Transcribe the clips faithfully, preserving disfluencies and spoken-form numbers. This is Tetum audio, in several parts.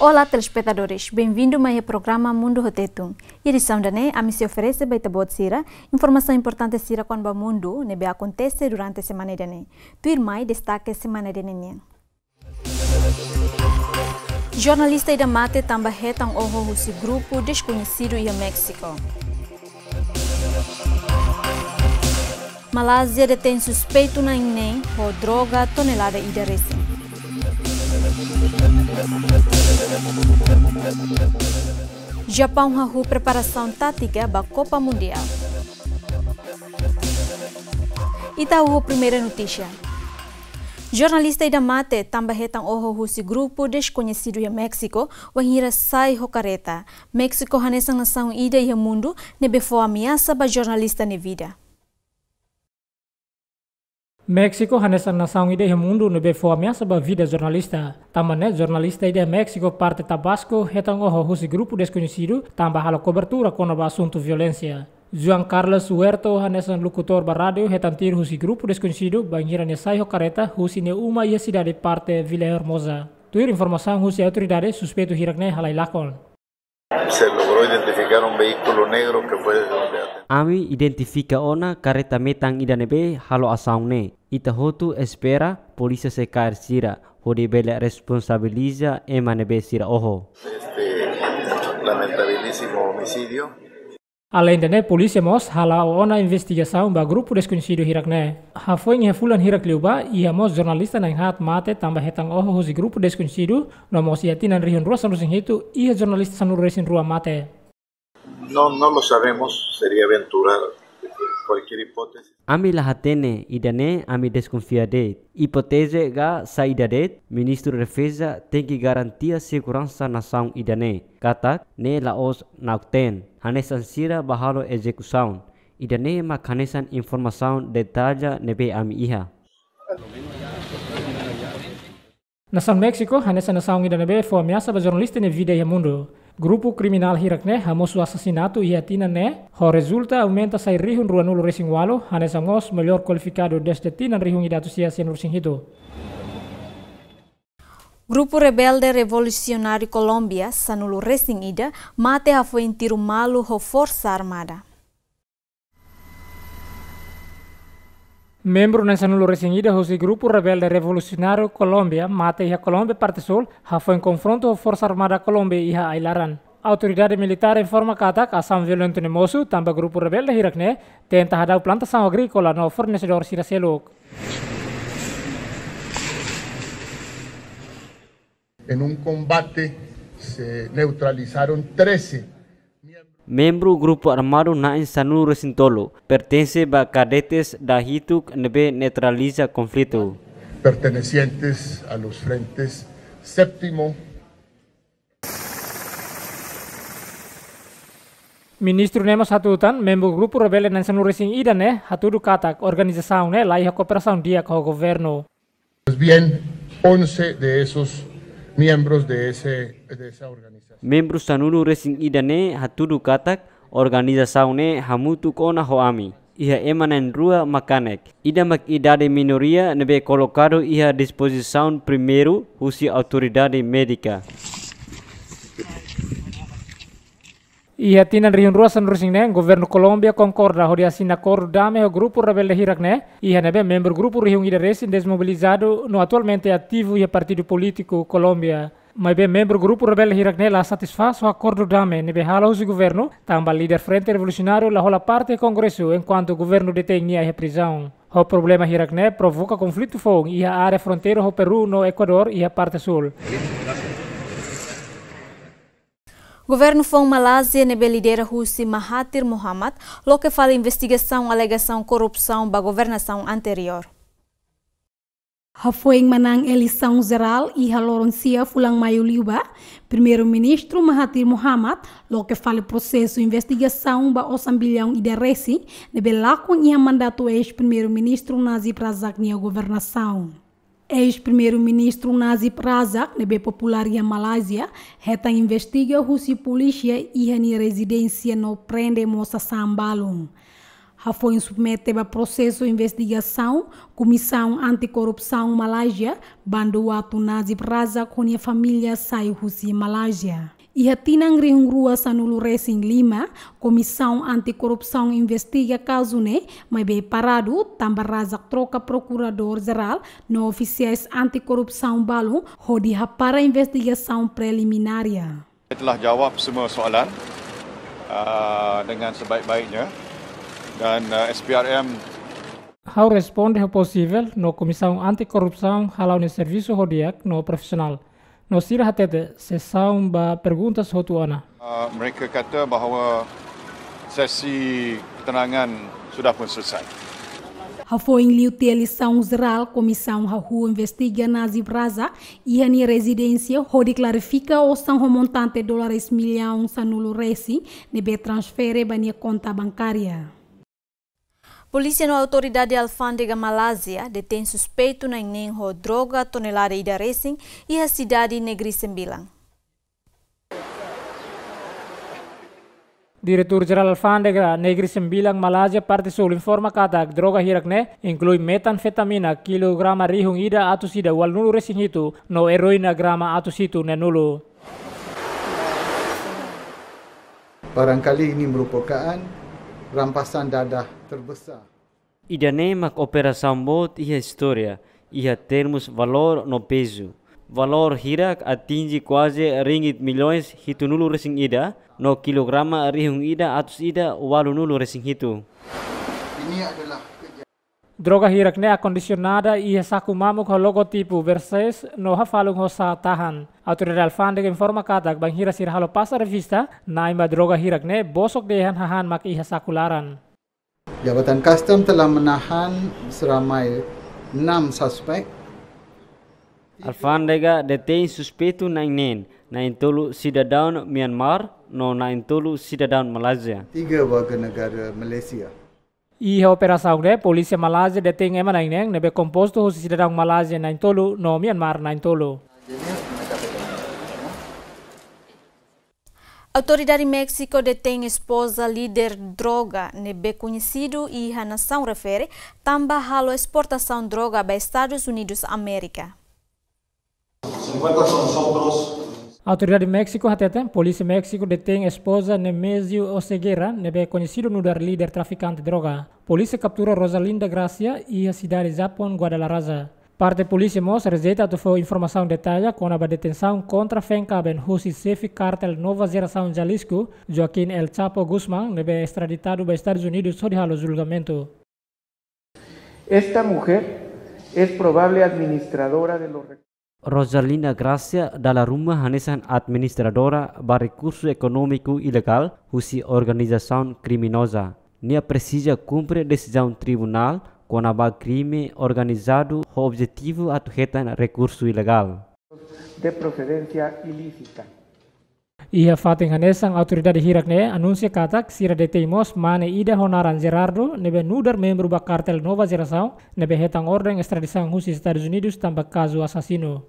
Olá, telespetadores. Benvindu mai iha programa Mundu ho Tetun. Edisaun ida-ne'e, ami sei oferese ba ita-boot sira informasaun importante sira kona-ba mundu ne'ebé akontese durante semana ida-ne'e. Tuirmai destake semana ida-ne'e nian. Jornalista ida mate tanba hetan oho husi grupu deskoñesidu iha Méxiku. Malázia detein suspeitu na'in neen ho droga tonelada ida resin. Japaun hahú preparasaun tátika ba Kopa Mundiál. Ita ho primeira notísia. Jornalista ida mate tanba hetan oho husi grupu deskoñesidu iha Méxiku, wainhira sai ho kareta. Méxiku hanesan nasaun ida iha mundu ne'ebé fó ameasa ba jornalista nia vida. Méxiku hanesan nasaun ida iha mundu ne'ebé fó ameasa ba vida jornalista. Tanba ne'e jornalista ida Méxiku parte Tabasco hetan oho husi grupu deskoñesidu tanba halo kobertura kona-ba asuntu violénsia. Juan Carlos Huerto hanesan lokutór ba rádiu hetan tiru husi grupu deskoñesidu bainhira nia sai ho kareta husi nia uma iha sidade parte Villahermosa. Tuir informasaun husi autoridade, suspeitu hirak-ne'e halai lakon. Se logró identificar un vehículo negro que fue desde donde aten- Ami identifika ona kareta metan ida ne'ebé halo asaun ne'e. Ita hotu espera polísia sei kaer sira hodi bele responsabiliza ema ne'ebé sira oho. Este lamentabilísimo homicidio. Aleinde ne'e, polísia mós hala'o ona investigasaun ba grupu deskoñesidu hirak-ne'e. Hafoin iha fulan hirak liubá, iha mós jornalista na'in haat mate tanba hetan oho husi grupu deskoñesidu, no mós iha tinan rihun rua sanulu-resin-hitu, iha jornalista sanulu-resin-rua mate. No, no lo sabemos, sería aventurar cualquier hipótesis. Ami la hatene, ida-ne'e ami deskonfia de'it. Hipóteze ka saida de'it, Ministru Defeza tenke garantia seguransa nasaun ida-ne'e. Katak ne'e la'ós na'ok-teen, hanesan sira bá halo ezekusaun. Ida-ne'e mak hanesan informasaun detalla ne'ebé ami iha. Nasaun Méxiku hanesan nasaun ida ne'ebé fó ameasa ba jornalista nia vida iha mundu. Grupu kriminál hirak-ne'e hamosu asasinatu iha tinan ne'e, ho rezulta aumenta sai rihun ruanulu-resin-ualu, hanesan mós maiór kualifikadu dezde tinan rihun ida atus sia sianulu-resin-hitu. Grupu rebelde revolusionáriu Kolómbia sanulu-resin-ida mate hafoin tiru malu ho Forsa Armada. Membru na'in sanulu-resin-ida husi grupu rebelde revolusionáriu Kolómbia mate iha Kolómbia parte súl, hafoin konfrontu ho Forsa Armada Kolómbia iha ai-laran. Autoridade militár informa katak asaun violentu ne'e mosu tanba grupu rebelde hirak-ne'e tenta hadau plantasaun agríkola no fornesedór sira seluk. En un combate se neutralizaron trece miembros. Membru grupu armadu na'in sanulu-resin-tolu, pertense ba kadetes dahituk ne'ebé neutraliza konflitu. Pertenecientes a los frentes séptimo. Ministru ne'e mós hatutan, membru grupu rebelde na'in sanulu-resin-ida ne'e hatudu katak organizasaun ne'e la iha kooperasaun di'ak ho governu. Pues bien, once de esos miembros de ese, de esa organización. Membru sanulu-resin-ida ne'e hatudu katak organizasaun ne'e hamutuk ona ho ami. Iha ema na'in-rua mak kanek. Ida mak idade minoria ne'ebé kolokadu iha dispozisaun primeiru husi autoridade médika. Iha tinan rihun rua sanulu-resin-neen, governu Kolómbia konkorda hodi asina akordu dame ho grupu rebelde hirak-ne'e, iha ne'ebé membru grupu rihun ida resin desmobilizadu no atualmente ativu iha partidu polítiku Kolómbia. Maibé membru grupu rebelde hirak-ne'e la satisfás ho akordu dame ne'ebé halo husi governu, tanba líder Frente Revolusionáriu la hola parte iha kongresu, enkuantu governu detein nia iha prizaun. Ho problema hirak-ne'e provoka konflitu foun iha área fronteira ho Peru no Ekuadór iha parte súl. Governu foun Malázia ne'ebé lidera husi Mahathir Mohamad loke fali investigasaun alegasaun korrupsaun ba governasaun anteriór. Hafoin manán eleisaun jerál iha loron sia fulan Maiu liubá, Primeiru-Ministru Mahathir Mohamad loke fali prosesu investigasaun ba osan billaun ida resin ne'ebé lakon iha mandatu eis-Primeiru-Ministru Najib Razak nia governasaun. Eis-Primeiru-Ministru Najib Razak, ne'ebé populár iha Malázia, hetan investiga husi polísia iha nia rezidénsia no prende mós sasán balun. Hafoin submete ba prosesu investigasaun, Komisaun Anti-Korrupsaun Malázia, Banda Watu Najib Razak ho nia família sai husi Malázia. Iha tinan rihun rua sanulu resin lima, Komisaun Anti-Korrupsaun investiga kazu ne'e, maibé paradu, tanba Razak troka Prokuradór Jerál, no ofisiais anti-korrupsaun balun, hodi hapara investigasaun preliminária. Saya telah jawab semua soalan, ah, dengan sebaik-baiknya dan, ah, S P R M. Ha'u responde ho posivel, no Komisaun Anti-Korrupsaun hala'o nia servisu ho di'ak no profisionál. No sira hatete, sesaun ba perguntas hotu ona. Ah, mereka kata bahawa sesi keterangan sudah pun selesai. Hafoin liu tiha lisaun jerál, Komisaun hahú investiga Najib Razak iha nia rezidénsia hodi klarifika osan ho montante dólares millaun sanulu resin ne'ebé transfere ba nia konta bankária. Polísia no autoridade alfándega Malázia detein suspeitu na'in neen ho droga tonelada ida resin iha sidade Negeri Sembilan. Diretór Jerál Alfándega Negeri Sembilan Malázia parte Súl informa katak droga hirak ne'e inklui metanfetamina kilograma rihun ida atus ida ualunulu resin hitu no eroína grama atus hitu neenulu. Barangkali ini merupakan rampasan dadah terbesar. Ida-ne'e mak operasaun boot iha istória, iha termus valór no pezu. Valór hirak atinje kuaze ringgit milhões hitunulu resin ida, no kilograma rihun ida atus ida ualunulu resin hitu. Ini adalah kerja. Droga hirak ne'e akondisionada iha saku mamuk ho logotipu Versace no hafalun ho sá tahan. Autoridade alfándega informa katak bainhira sira halo pasa revista, na'in ba droga hirak ne'e bosok dehan hahán mak iha saku laran. Jabatan Kastam telah menahan seramai enam suspek. Alfándega detein suspeitu na'in neen, na'in tolu sidadaun Myanmar, no na'in tolu sidadaun Malázia. Tiga warga negara Malaysia. Iha operasaun ne'e, polísia Malázia detein ema na'in neen, ne'ebé kompostu husi sidadaun Malázia na'in tolu no Myanmar na'in tolu. Autoridade Méxiku detein espoza líder droga ne'ebé koñesidu iha nasaun refere, tanba halo esportasaun droga ba Estadus Unidus Amérika. Autoridade Méxiku hatete, polísia Méxiku detein espoza Nemesio Oseguera, ne'ebé koñesidu nu'udar líder trafikante droga. Polísia kaptura Rosalinda Gracia iha sidade Japón, Guadalajara. Parte polísia mós rejeita atu fó informasaun detalle kona-ba detensaun kontra feen kaben husi xefe kártel Nova Jerasaun Jalisco, Joaquín El Chapo Guzmán, ne'ebé estraditadu ba Estadus Unidus hodi halo julgamentu. Esta mujer es probable administradora de los rec- Rosalinda Gracia dala ruma hanesan administradora ba rekursu ekonómiku ilegál husi organizasaun kriminoza. Nia presiza kumpre desizaun tribunál kona-ba krime organizadu ho objetivu atu hetan rekursu ilegál. De procedencia ilícita. Iha fatin hanesan, autoridade hirak ne'e anunsia katak sira detein mós mane ida ho naran Gerardo, ne'ebé nu'udar membru ba kártel Nova Jerasaun, ne'ebé hetan orden estradisaun husi Estadus Unidus tanba kazu asasinu.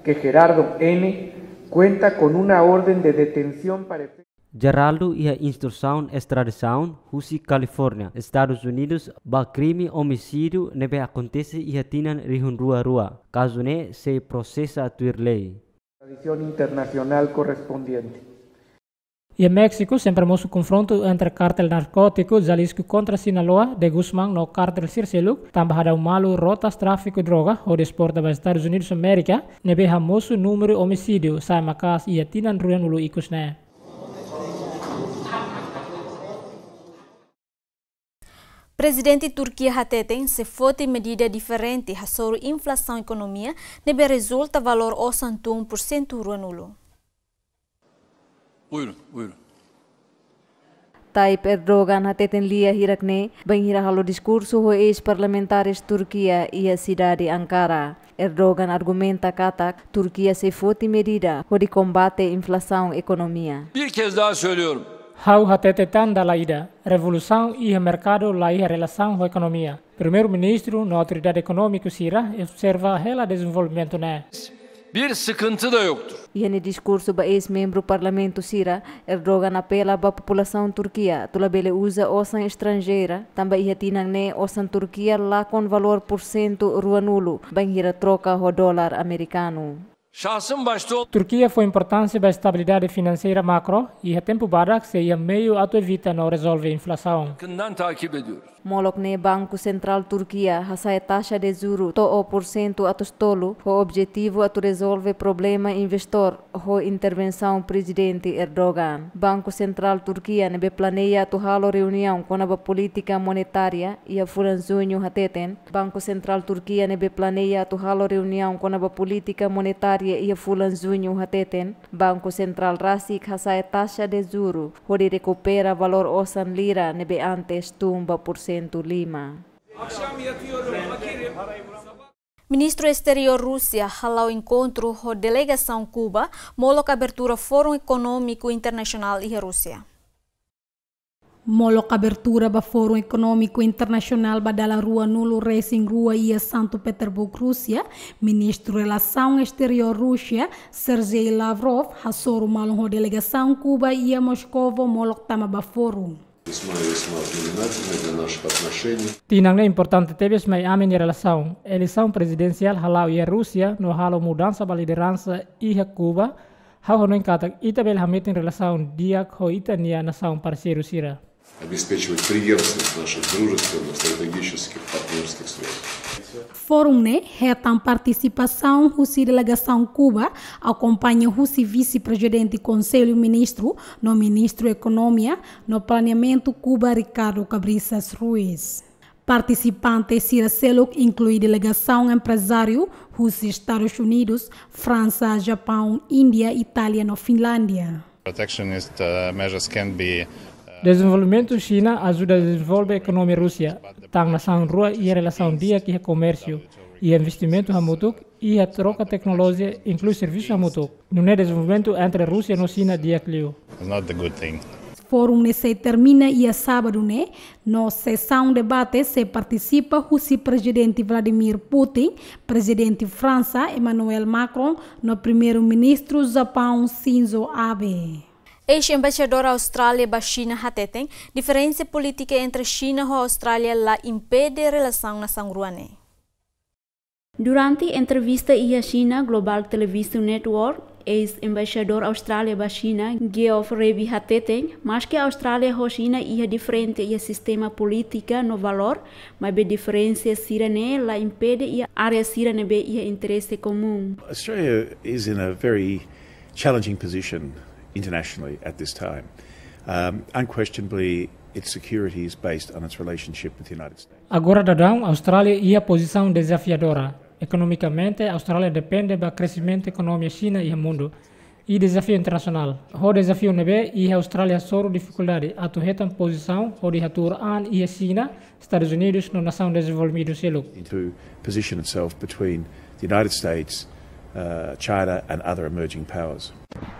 Que Gerardo N. cuenta con una orden de detención para efectos. Gerardo iha instrusaun estradisaun husi Kalifórnia, Estadus Unidus, ba krime omisídiu ne'ebé akontese iha tinan rihun rua rua. Kazu ne'e sei prosesa tuir lei. Tradición internacional correspondiente. Iha Méxiku, sempre mosu konfrontu entre kártel narkótiku Jalisco kontra Sinaloa de Guzmán no kártel sira seluk, tanba hadau malu rotas tráfiku droga hodi esporta ba Estadus Unidus Amérika, ne'ebé hamosu númeru omisídiu sa'e maka'as iha tinan ruanulu ikus ne'e. Prezidente Turkia hateten sei foti medida diferente hasoru inflasaun ekonomia ne'ebé rezulta valór osan tun pursentu ruanulu. Buyurun, buyurun. Tayyip Erdogan hateten lia hirak ne'e bainhira halo diskursu ho eis-parlamentares Turkia iha sidade Ankara. Erdogan argumenta katak Turkia sei foti medida hodi kombate inflasaun ekonomia. Bir kez daha söylüyorum. Ha'u hatete tan dala ida, revolusaun iha merkadu la iha relasaun ho ekonomia. Primeiru-Ministru no autoridade ekonómiku sira observa hela dezenvolvimentu ne'e. Bir sıkıntı da yoktur. Iha nia diskursu ba eis-membru parlamentu sira, Erdogan apela ba populasaun Turkia atu labele uza osan estranjeira, tanba iha tinan ne'e osan Turkia lakon valór pursentu ruanulu, bainhira troka ho dolar amerikanu. Şahsım başta ol- Turkia fó importánsia ba estabilidade finanseira makro, iha tempu badak sei iha meiu atu evita no rezolve inflasaun. Yakından takip ediyoruz. Molok ne'e Banku Sentrál Turkia hasa'e taxa de juru to'o pursentu atus tolu, ho objetivu atu rezolve problema investór ho intervensaun Prezidente Erdogan. Banku Sentrál Turkia ne'ebé planeia atu halo reuniaun kona-ba polítika monetária iha fulan Juñu hateten, Banku Sentrál Turkia ne'ebé planeia atu halo reuniaun kona-ba polítika monetária iha fulan Juñu hateten, Banku Sentrál rasik hasa'e taxa de juru, hodi rekupera valór osan lira ne'ebé antes tun ba pursentu lima. Ministru Esteriór Rúsia hala'o enkontru ho delegasaun Kuba, molok abertura Fórum Ekonómiku Internasionál iha Rúsia. Molok abertura ba Fórum Ekonómiku Internasionál ba dala ruanulu resin rua iha Santo Petersburgo, Rúsia, Ministru Relasaun Esteriór Rúsia, Sergei Lavrov, hasoru malu ho delegasaun Kuba iha Moskovo molok tama ba fórum. Весьма, весьма знаменательно для наших отношений. Tinan ne'e importante tebes mai ami-nia relasaun. Eleisaun prezidensiál hala'o iha Rúsia no halo mudansa ba lideransa iha Kuba, ha'u hanoin katak ita bele hametin relasaun di'ak ho ita-nia nasaun parseiru sira. Обеспечивать преемственность наших дружественных стратегических партнёрских связей. Fórum ne'e hetan partisipasaun husi delegasaun Kuba, akompaña husi Vise-Prezidente Konsellu Ministru no Ministru Ekonomia no Planeamentu Kuba, Ricardo Cabrisas Ruiz. Partisipante sira seluk inklui delegasaun emprezáriu husi Estadus Unidus, Fransa, Japaun, Índia, Itália no Finlándia. Protectionist, uh, measures can be, uh, Dezenvolvimentu Xina ajuda dezenvolve ekonomia Rúsia, tan nasaun rua iha relasaun di'ak iha komérsiu, iha investimentu hamutuk, iha troka teknolojia, inklui servisu hamutuk. Nune'e dezenvolvimentu entre Rúsia no Xina di'ak liu. It's not the good thing. Fórum ne'e sei termina iha sábadu ne'e, no sesaun debate sei partisipa husi Prezidente Vladimir Putin, Prezidente Fransa Emmanuel Macron, no Primeiru-Ministru Japaun Shinzo Abe. Eis-embaixadór Austrália ba Xina hateten, diferensa polítika entre Xina ho Austrália la impede relasaun nasaun rua ne'e. Durante entrevista iha Xina Global Television Network, eis-embaixadór Austrália ba Xina, Geoff Raby hateten, maske Austrália ho Xina iha diferente iha sistema polítika no valór, maibé diferensa sira-ne'e la impede iha área sira ne'ebé iha interese komún. Australia is in a very challenging position internationally at this time. Um, unquestionably, its security is based on its relationship with the United States. Agora daudaun, Austrália iha pozisaun dezafiadora. Ekonomikamente, Austrália depende ba kresimentu ekonomia Xina iha mundu. I dezafiu internasionál. Ho dezafiu ne'ebé iha Austrália hasoru difikuldade atu hetan pozisaun hodi hatuur an iha Xina, Estadus Unidus no nasaun dezenvolvidu seluk. To position itself between the United States, uh, China and other emerging powers.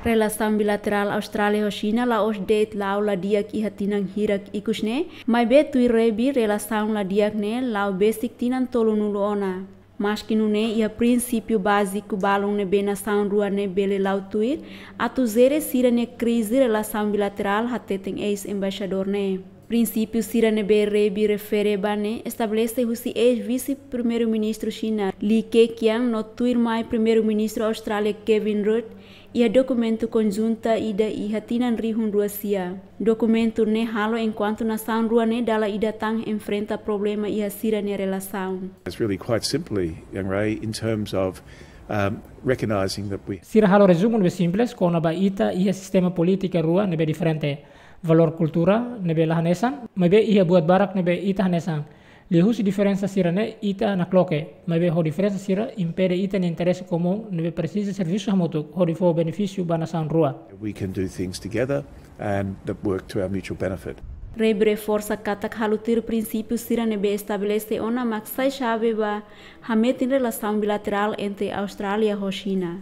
Relasaun bilaterál Austrália ho Xina la'ós de'it la'o la di'ak iha tinan hirak ikus ne'e, maibé tuir Raby relasaun la di'ak ne'e la'o besik tinan tolunulu ona. Maske nune'e iha prinsípiu báziku balun ne'ebé nasaun rua ne'e bele la'o tuir, atu jere sira-nia krize relasaun bilaterál, hateten eis-embaixadór ne'e. Prinsípiu sira ne'ebé Raby refere ba ne'e estabelese husi eis-vise-primeiru-ministru Xina, Li Keqiang, no tuirmai primeiru-ministru Austrália Kevin Rudd, iha dokumentu konjunta ida iha tinan rihun rua sia. Dokumentu ne'e halo enkuantu nasaun rua ne'e dala ida tan enfrenta problema iha sira-nia relasaun. It's really quite simply, Yang Ray, in terms of, um, recognizing that we Sira halo rezumu ne'ebé simples, kona-ba ita iha sistema polítika rua ne'ebé diferente. Valór kultura ne'ebé la hanesan, maibé iha buat barak ne'ebé ita hanesan. Liuhusi diferensa sira-ne'e ita nakloke, maibé ho diferensa sira impede ita-nia interese komún ne'ebé presiza servisu hamutuk hodi fó benefísiu ba nasaun rua. We can do things together and that work to our mutual benefit. Raby reforsa katak halo tuir prinsípiu sira ne'ebé estabelese ona mak sai xave ba hametin relasaun bilaterál entre Austrália ho Xina.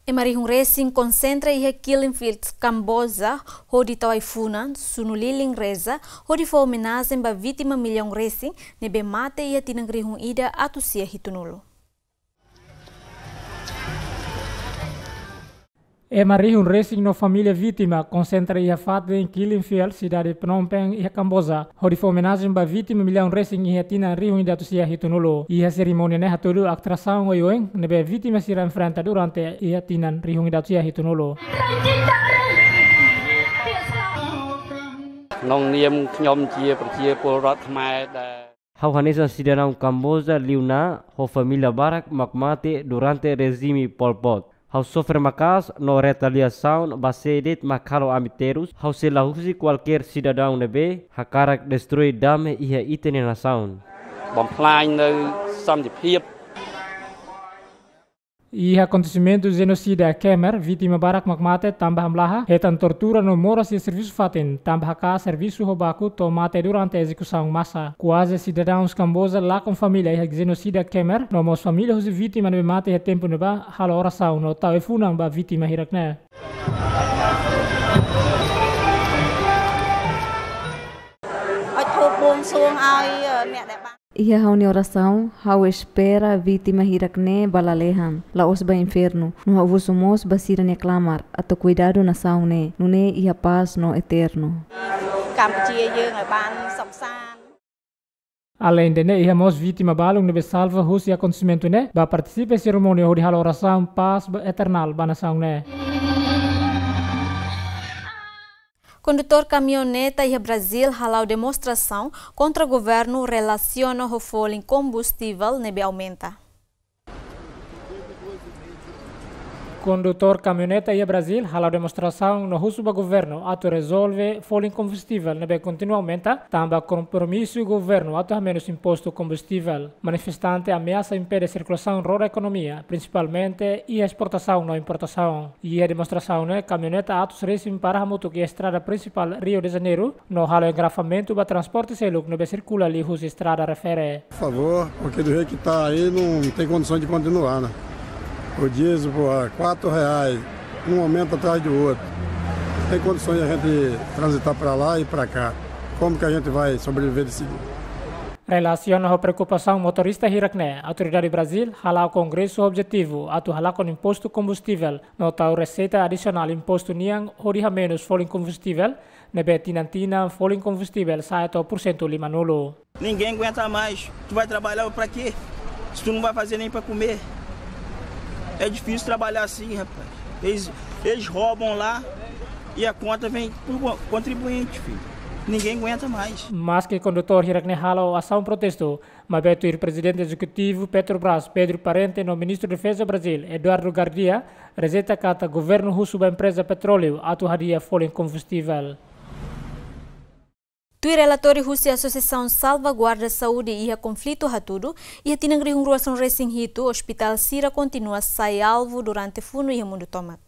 Ema rihun resin konsentra iha Killing Fields, Kamboja, hodi tau ai-funan, sunu lilin reza, hodi fó omenajen ba vítima millaun resin ne'ebé mate iha tinan rihun ida atus sia hitunulu. Ema rihun resin no família vítima konsentra iha fatin Killing Fields, sidade Phnom Penh, iha Kamboja, hodi fó omenajen ba vítima millaun resin iha tinan rihun ida atus sia hitunulu. Iha serimónia ne'e hatudu atrasaun oioin ne'ebé vítima sira enfrenta durante iha tinan rihun ida atus sia hitunulu. Nong niem knyom cie percie polrat kmai da. Ha'u hanesan sidadaun Kamboja liu ona ho família barak mak mate durante rejime Pol Pot. Ha'u sofre maka'as no retaliasaun ba sé de'it mak halo ami terus, ha'u sei la husik kualkér sidadaun ne'ebé hakarak destroi dame iha ita-nia nasaun. Bom plain no sam de piep. Iha akontesimentu jenosida Khmer, vítima barak mak mate tanba hamlaha, hetan tortura no moras iha servisu fatin, tanba haka'as servisu ho baku to'o mate durante ezekusaun masa. Kuaze sidadauns Kamboja lakon família iha jenosida Khmer, no mós família husi vítima ne'ebé mate iha tempu ne'ebá, halo orasaun no tau ai-funan ba vítima hirak ne'e. Oj, hop bom song ai, eh, nek dek bang. Iha ha'u-nia orasaun, ha'u espera vítima hirak ne'e ba lalehan, la'ós ba infernu, no ha'u husu mós ba sira-nia klamar atu kuidadu nasaun ne'e, nune'e iha pás no eternu. Kampuchea, iha ngai ban soksan. Aleinde ne'e, iha mós vítima balun ne'ebé salva husi akontesimentu ne'e, ba partisipa serimónia hodi halo orasaun pás ba eternál ba nasaun ne'e. Kondutór kamioneta iha Brazíl hala'o demonstrasaun kontra governu relasiona ho folin kombustivel ne'ebé aumenta. Kondutór kamioneta iha Brazíl hala'o demonstrasaun no husu ba governu atu rezolve folin kombustivel ne'ebé kontinua aumenta, tanba kompromisu governu atu hamenus impostu kombustivel. Manifestante ameasa impede sirkulasaun roda ekonomia, prinsipalmente iha esportasaun no importasaun. Iha demonstrasaun ne'e, kamioneta atus resin para hamutuk iha estrada prinsipál Rio de Janeiro, no halo engarrafamentu ba transporte seluk ne'ebé sirkula liuhusi estrada refere. Por favor, porque do jeito que tá aí não tem condições de continuar, né? O diesel, pô, a quatro reais, um aumento atrás do outro. Não tem condições de a gente transitar pra lá e pra cá. Como que a gente vai sobreviver desse? Relasiona ho preokupasaun motorista hirak ne'e, autoridade Brazíl hala'o kongresu ho objetivu atu halakon impostu kombustivel no tau reseita adisionál impostu nian hodi hamenus folin kombustivel, ne'ebé tinan-tinan folin kombustivel sa'e to'o pursentu limanulu. Ninguém aguenta mais. Tu vai trabalhar pra quê? Se tu não vai fazer nem pra comer. É difícil trabalhar assim, rapaz. Eles, eles roubam lá e a conta vem pro co-, contribuinte, filho. Ninguém aguenta mais. Maske kondutór hirak ne'e halo asaun protestu, maibé tuir Prezidente Ezekutivu Petrobras, Pedro Parente, no Ministru Defeza Brazíl, Eduardo Gardia, rejeita katak governu husu ba empreza petróleu atu hadi'a folin kombustivel. Tuir relatóriu husi Asosiasaun Salvaguarda Saúde iha Konflitu hatudu, iha tinan rihun rua sanulu-resin-hitu, ospitál sira kontinua sai alvu durante funu iha mundu tomak.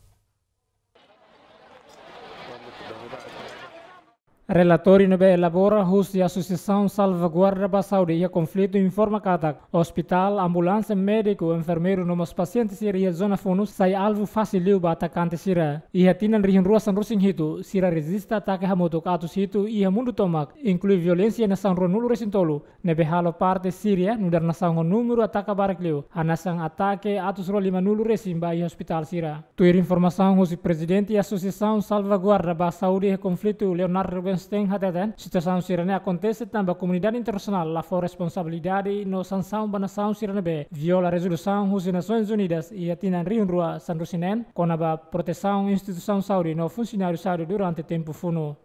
Relatóriu ne'ebé elabora husi Asosiasaun Salvaguarda ba Saúde iha Konflitu informa katak ospitál, ambulánsia, médiku, enfermeiru no mós pasiente sira iha zona funu sai alvu fasil liu ba atakante sira. Iha tinan rihun rua sanulu-resin-hitu, sira rejista atake hamutuk atus hitu iha mundu tomak, inklui violénsia nasaun ruanulu-resin-tolu, ne'ebé halo parte Síria, nu'udar nasaun ho númeru ataka barak liu, hanesan atake atus rua limanulu-resin ba iha ospitál sira. Tuir informasaun husi Prezidente Asosiasaun Salvaguarda ba Saúde iha Konflitu, Leonard Rubenstein, hateten, situasaun sira-ne'e akontese tanba komunidade internasionál la fó responsabilidade no sansaun ba nasaun sira ne'ebé viola rezolusaun husi Nasoins Unidas iha tinan rihun rua sanulu-resin-neen, kona-ba protesaun instituisaun saúde no funsionáriu saúde durante tempu funu.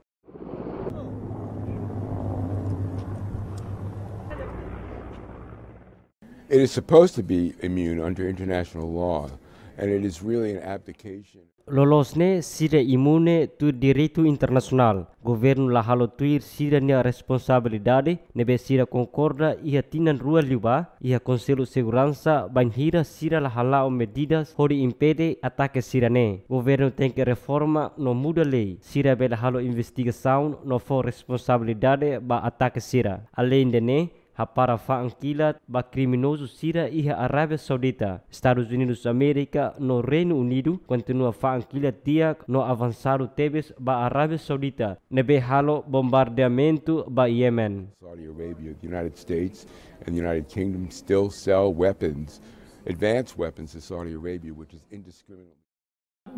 It is supposed to be immune under international law, and it is really an abdication. Loloos ne'e sira imune tuir direitu internasionál. Governu la halo tuir sira-nia responsabilidade, ne'ebé sira konkorda iha tinan rua liubá, iha Konsellu Seguransa, bainhira sira la hala'o medidas hodi impede atake sira-ne'e. Governu tenke reforma no muda lei, sira bele halo investigasaun no fó responsabilidade ba atake sira. Aleinde ne'e, hapara fa'an kilat ba kriminozu sira iha Arábia Saudita, Estadus Unidus Amérika no Reinu Unidu kontinua fa'an kilat di'ak no avansadu tebes ba Arábia Saudita, ne'ebé halo bombardeamentu ba Yemen. Saudi Arabia, the United States, and the United Kingdom still sell weapons, advanced weapons to Saudi Arabia, which is indiscriminately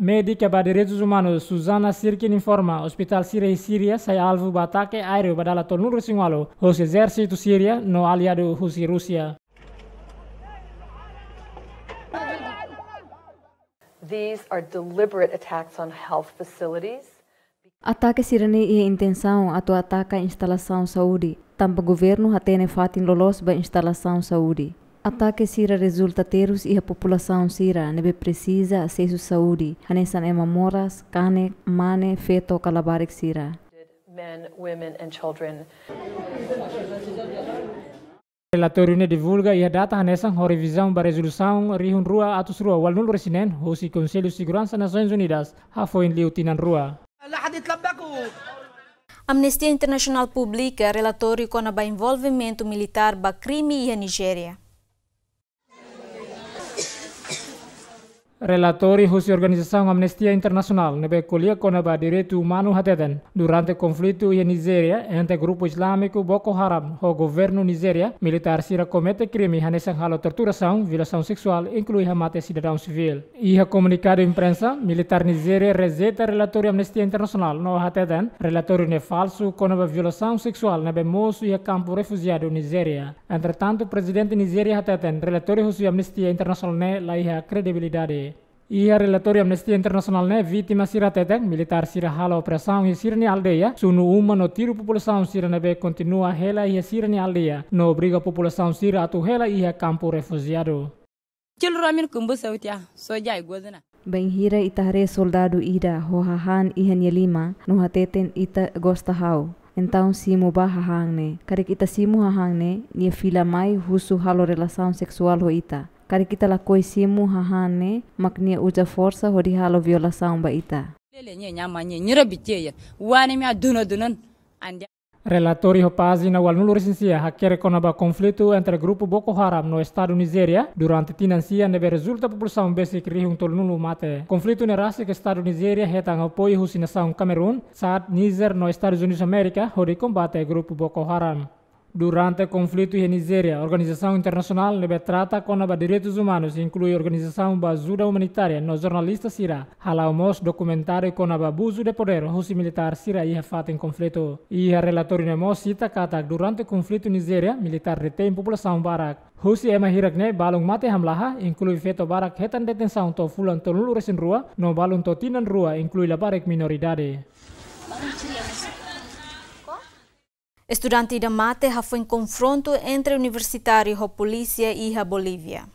Médika ba direitus umanus Susana Sirkin informa, ospitál sira iha Síria sai alvu ba atake aéreu ba dala tolunulu-resin-ualu husi ezérsitu Síria no aliadu husi Rúsia. These are deliberate attacks on health facilities. Atake sira-ne'e iha intensaun atu ataka instalasaun saúde, tanba governu hatene fatin loloos ba instalasaun saúde. Atake sira rezulta terus iha populasaun sira ne'ebé presiza asesu saúde, hanesan ema moras, kanek, mane, feto ka labarik sira. Men, women, and children. Relatóriu ne'e divulga iha data hanesan ho revizaun ba rezolusaun rihun rua atus rua ualunulu-resin-neen husi Konsellu Seguransa Nasoins Unidas hafoin liu tinan rua. Amnistia Internasionál publika relatóriu kona-ba envolvimentu militár ba krime iha Nijéria. Relatóriu husi organizasaun Amnistia Internasionál ne'ebé ko'alia kona-ba direitu umanu hateten, durante konflitu iha Nijéria entre grupu islámiku Boko Haram ho governu Nijéria, militár sira komete krime hanesan halo torturasaun, violasaun seksuál, inklui hamate sidadaun sivíl. Iha komunikadu imprensa, militár Nijéria rejeita relatóriu Amnistia Internasionál no hateten relatóriu ne'e falsu kona-ba violasaun seksuál ne'ebé mosu iha kampu refujiadu Nijéria. Entretantu, Prezidente Nijéria hateten relatóriu husi Amnistia Internasionál ne'e laiha kredibilidade. Iha relatóriu Amnistia Internasionál ne'e, vítima sira hateten militár sira halo opresaun iha sira-nia aldeia, sunu uma no tiru populasaun sira ne'ebé kontinua hela iha sira-nia aldeia, no obriga populasaun sira atu hela iha kampu refujiadu. Cil ramin kumbu sautia, soja ai gozna. Bainhira ita haree soldadu ida ho hahán iha nia liman no hateten ita gosta ha'u. Entaun simu ba hahán ne'e. Karik ita simu hahán ne'e, nia fila mai husu halo relasaun seksuál ho ita. Karik ita lakohi simu hahán ne'e, mak nia uza forsa hodi halo violasaun ba ita. Lele nye nyama nye nyira biche ya. Wane mi aduna dunan. Ande. Relatóriu ho pájina ualunulu-resin-sia hakerek kona-ba konflitu entre grupu Boko Haram no Estadu Nijéria durante tinan sia ne'ebé rezulta populasaun besik rihun tolunulu mate. Konflitu ne'e rasik Estadu Nijéria hetan apoiu husi nasaun Kamerun, Chad, Nizer no Estadus Unidus Amérika hodi kombate grupu Boko Haram. Durante konflitu iha Nijéria, organizasaun internasionál ne'ebé trata kona-ba direitus umanus, inklui organizasaun ba ajuda umanitária no jornalista sira, hala'o mós dokumentáriu kona-ba abuzu de podér husi militár sira iha fatin konflitu. Iha relatóriu ne'e mós sita katak durante konflitu Nijéria, militár detein populasaun barak. Husi ema hirak ne'e balun mate hamlaha, inklui feto barak hetan detensaun to'o fulan tolunulu-resin-rua, no balun to'o tinan rua, inklui labarik minoridade. Estudante ida mate hafoin konfrontu entre universitáriu ho polísia iha Bolívia.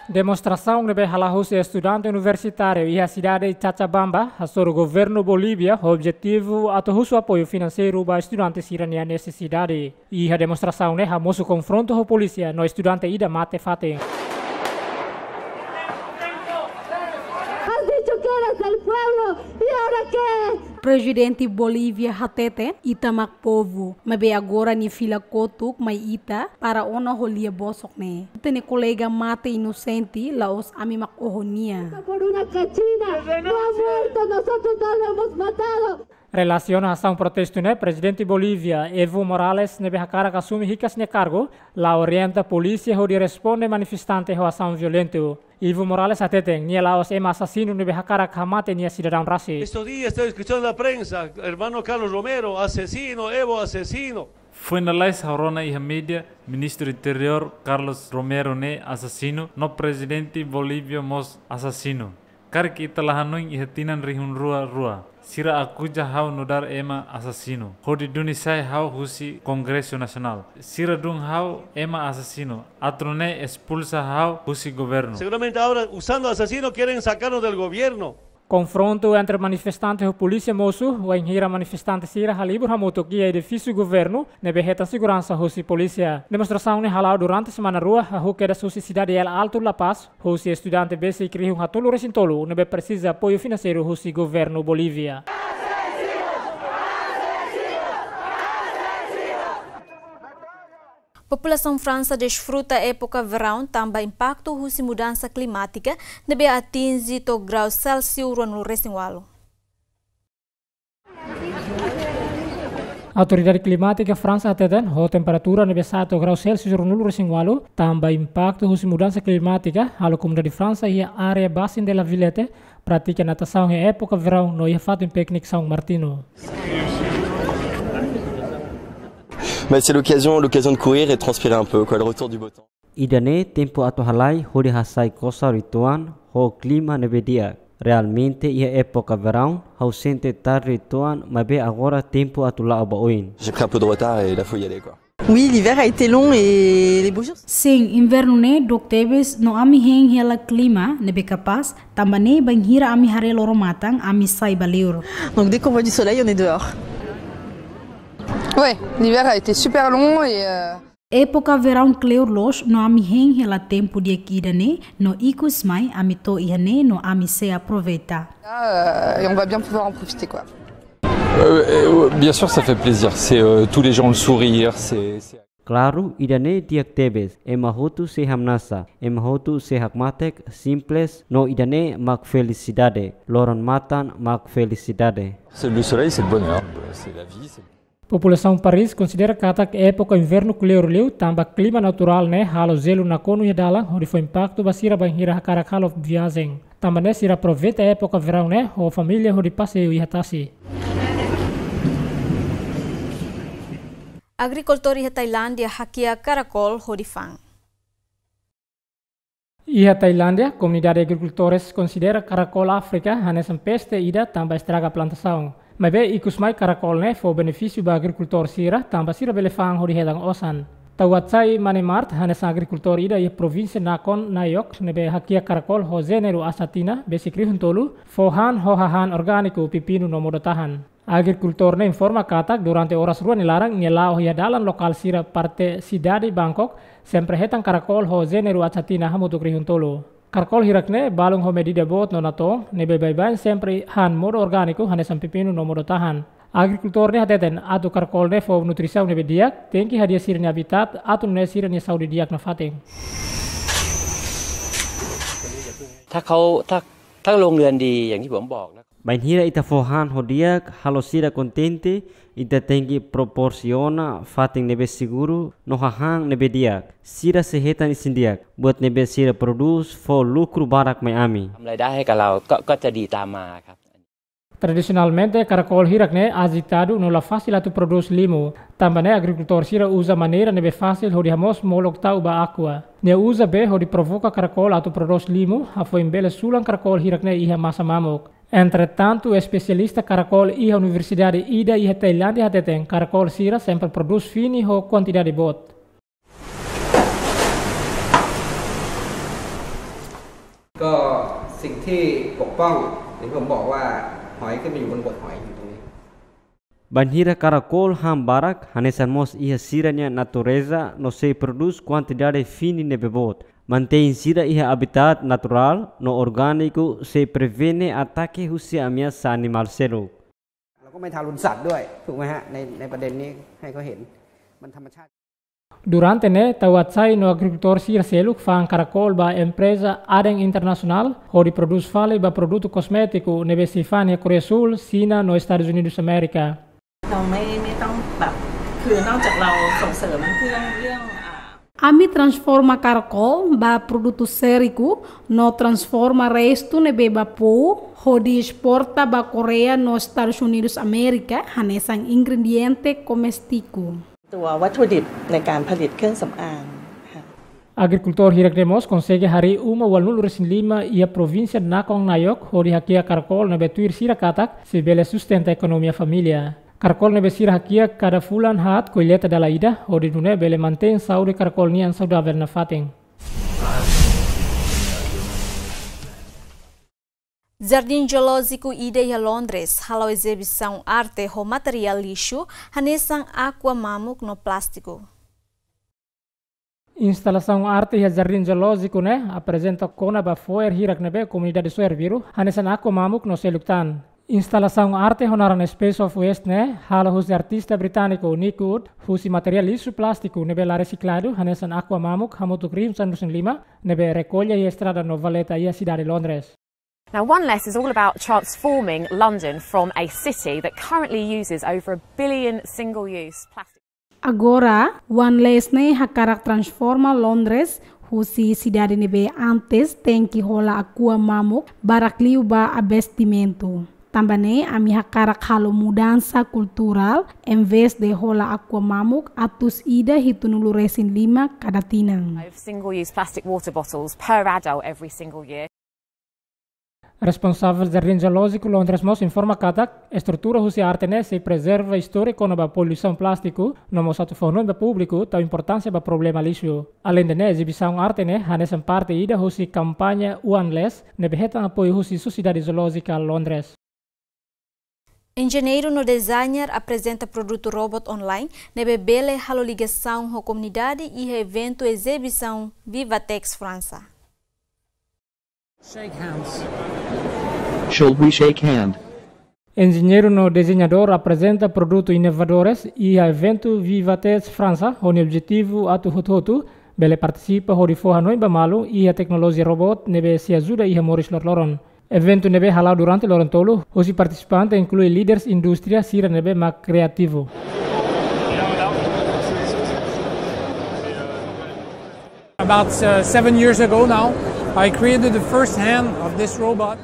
Demonstrasaun ne'ebé hala'o husi estudante universitáriu iha sidade Cochabamba hasoru governu Bolívia ho objetivu atu husu apoiu finanseiru ba estudante sira-nia nesesidade. Iha demonstrasaun ne'e hamosu konfrontu ho polísia no estudante ida mate fatin. Has dicho que eres del pueblo, ¿y ahora qué? Prezidente Bolívia hateten, ita mak povu, maibé agora nia fila kotuk mai ita para ona ho lia bosok ne'e. Ita-nia kolega mate inosente, la'ós ami mak oho nia. Por una cachina, no ha muerto, nosotros no lo hemos matado. Relasiona asaun protestu ne'e, Prezidente Bolívia, Evo Morales, ne'ebé hakarak asume hikas nia kargu, la orienta polísia hodi responde manifestante ho asaun violentu. Evo Morales hateten, nia la'ós ema asasinu ne'ebé hakarak hamate nia sidadaun rasik. Estos días estoy escuchando en la prensa, hermano Carlos Romero, asesino, Evo, asesino. Foin lalais ha'u rona iha média, Ministru Interiór Carlos Romero ne'e asasinu, no Prezidente Bolívia mós asasinu. Karik ita la hanoin iha tinan rihun rua rua, sira akuza ha'u nu'udar ema asasinu. Hodi duni sai ha'u husi Kongresu Nasionál. Sira dun ha'u ema asasinu. Atu nune'e espulsa ha'u husi governu. Seguramente ahora, usando asesino, quieren sacarnos del gobierno. Konfrontu entre manifestante ho polísia mosu, wainhira manifestante sira halibur hamutuk iha edifísiu governu, ne'ebé hetan seguransa husi polísia. Demonstrasaun ne'e hala'o durante semana rua, hahú kedas husi sidade El Alto, La Paz, husi estudante besik rihun haatolu-resin-tolu ne'ebé presiza apoiu finanseiru husi governu Bolívia. Populasaun Fransa desfruta époka veraun tanba impaktu husi mudansa klimátika ne'ebé atinje to'o grau Celsius ruanulu-resin-ualu. Autoridade Klimátika Fransa hateten, ho temperatura ne'ebé sa'e to'o grau Celsius ruanulu-resin-ualu, tanba impaktu husi mudansa klimátika, halo komunidade Fransa iha área Bassin de la Villette pratika natasaun iha époka veraun no iha fatin piknik São Martinho. Bah, c'est l'occasion, l'occasion de courir et de transpirer un peu, quoi, le retour du beau temps. Ida-ne'e tempu atu halai hodi hasai kosar uitoan ho klima ne'ebé di'ak. Realmente iha époka veraun ha'u sente tarde uitoan, maibé agora tempu atu la'o ba oin. J'ai pris un peu de retard et là faut y aller, quoi. Oui, l'hiver a été long et les beaux jours. Sin, invernu ne'e dook tebes no ami hein hela klima ne'ebé kapás, tanba ne'e bainhira ami haree loron-matan ami sai ba liur. Donc dès qu'on voit du soleil, on est dehors. Ouais, l'hiver a été super long et euh, Époka veraun kleur loos no ami hein hela tempu di'ak ida-ne'e, no ikus mai ami to'o iha ne'e no ami sei aproveita. là, euh, et on va bien pouvoir en profiter, quoi. Euh, euh, bien sûr, ça fait plaisir. C'est euh, tous les gens le sourire. C'est c'est- Klaru, ida-ne'e di'ak tebes, ema hotu sei hamnasa, ema hotu sei hakmatek, simples, no ida-ne'e mak felisidade, loron-matan mak felisidade. c'est- Le soleil, c'est le bonheur. C'est la vie. c'est- Populasaun Paris konsidera katak époka invernu kleur liu tanba klima naturál ne'e halo jelu nakonu iha dalan hodi fó impaktu ba sira bainhira hakarak halo viajen. Tanba ne'e sira aproveita époka veraun ne'e ho família hodi paseiu iha tasi. Agrikultór iha Tailándia hakiak karakol hodi fa'an. Iha Tailándia, komunidade agrikultores konsidera karakol Áfrika hanesan peste ida tanba estraga plantasaun. Maibé ikus mai karakol ne'e fó benefísiu ba agrikultór sira tanba sira bele fa'an hodi hetan osan. Tauatsai Manemart hanesan agrikultór ida iha provínsia Nakhon Nayok ne'ebé hakiak karakol ho jéneru Achatina besik rihun tolu, fó han ho hahán orgániku, pepinu no modo-tahan. Agrikultór ne'e informa katak durante oras rua nia laran nia la'o iha dalan lokál sira parte sidade Bangkok, sempre hetan karakol ho jéneru Achatina hamutuk rihun tolu. Karakol hirak ne'e balun ho medida boot no natoon, ne'ebé baibain sempre han modo orgániku hanesan pepinu no modo-tahan. Agrikultór ne'e hateten atu karakol ne'e fó nutrisaun ne'ebé di'ak, tenke hadi'a sira-nia habitat atu nune'e sira-nia saúde di'ak nafatin. ถ้าเขาถ้าถ้าโรงเรือนดีอย่างที่ผมบอกนะ Bainhira ita fó han ho di'ak, halo sira kontente, ita tenke proporsiona fatin ne'ebé seguru no hahán ne'ebé di'ak. Sira sei hetan isin di'ak, buat ne'ebé sira prodús fó lukru barak mai ami. ทำรายได้ให้กับเราก็ก็จะดีตามมาครับ Tradisionalmente, karakol hirak ne'e ajitadu no la fasil atu prodús limu. Tanba ne'e agrikultór sira uza maneira ne'ebé fasil hodi hamoos molok tau ba aqua. Nia uza bee hodi provoka karakol atu prodús limu, hafoin bele sulan karakol hirak ne'e iha masa mamuk. Entretantu, espesialista karakol iha universidade ida iha Tailándia hateten, karakol sira sempre prodús fini ho kuantidade boot. ก็สิ่งที่ปกป้องอย่างที่ผมบอกว่าหอยขึ้นไปอยู่บนบกหอยอยู่ตรงนี้ Bainhira karakol han barak, hanesan mós iha sira-nia natureza no sei prodús kuantidade fini ne'ebé boot. Mantein sira iha habitat naturál no orgániku sei prevene atake husi ameasa animál seluk. เราก็ไม่ทารุณสัตว์ด้วย ถูกไหมฮะ ในในประเด็นนี้ให้เขาเห็น มันธรรมชาติ Durante ne'e, tauatsai no agrikultór sira seluk fa'an karakol ba empreza Aden Internasionál, hodi prodús fali ba produtu kosmétiku ne'ebé sei fa'an iha Koreia Súl, Xina no Estadus Unidus Amérika. เราไม่ไม่ต้องแบบคือนอกจากเราส่งเสริมเรื่องเรื่องอ่า Ami transforma karakol ba produtu sériku, no transforma restu ne'ebé ba pó, hodi esporta ba Koreia no Estadus Unidus Amérika, hanesan ingrediente komestiku. ตัววัตถุดิบในการผลิตเครื่องสำอางค่ะ Agrikultór hirak ne'e mós konsege harii uma ualunulu-resin-lima iha provínsia Nakhon Nayok hodi hakiak karakol ne'ebé tuir sira katak sei bele sustenta ekonomia família. Karakol ne'ebé sira hakiak kada fulan haat kolleita dala ida, hodi nune'e bele mantein saúde karakol nian saudavel nafatin. Jardín Zoolójiku ida iha Londres hala'o ezibisaun arte ho materiál lixu hanesan aqua mamuk no plástiku. Instalasaun arte iha Jardín Zoolójiku ne'e aprezenta kona-ba fo'er hirak ne'ebé komunidade soe arbiru hanesan aqua mamuk no seluk tan. Instalasaun arte ho naran Space of Waste ne'e halo husi artista britániku Nick Wood husi materiál lixu plástiku ne'ebé la resikladu hanesan aqua mamuk hamutuk rihun sanulu-resin-lima ne'ebé rekolla iha estrada no valeta iha sidade Londres. Now, One Less is all about transforming London from a city that currently uses over a billion single-use plastic. Agora, One Less ne'e hakarak transforma Londres husi sidade ne'ebé antes tenke hola Aqua mamuk barak liu ba abastesimentu. Tanba ne'e, ami hakarak halo mudansa kulturál, envezde hola Aqua mamuk atus ida hitunulu resin lima kada tinan. Of single-use plastic water bottles per adult every single year. Responsavel Jardín Zoolójiku Londres mós informa katak estrutura husi arte ne'e sei prezerva istória kona-ba poluisaun plástiku, no mós atu fó hanoin ba públiku tau importánsia ba problema lixu. Aleinde ne'e, ezibisaun arte ne'e hanesan parte ida husi kampaña One Less ne'ebé hetan apoiu husi Sosiedade Zoolójika Londres. Enjeñeiru no designer aprezenta produtu robot online ne'ebé bele halo ligasaun ho komunidade iha eventu ezibisaun Vivatex Fransa. Shake hands. Shall we shake hand? Enjeñeiru no dezeñadór aprezenta produtu inovadores iha eventu Vivatex Fransa, ho nia objetivu atu hotu-hotu bele partisipa hodi fó hanoin ba malu iha teknolojia robot ne'ebé sei ajuda iha moris loroloron. Eventu ne'ebé hala'o durante loron tolu, husi partisipante inklui líderes indústria sira ne'ebé mak kriativu. About, uh, seven years ago now, I created the first hand of this robot.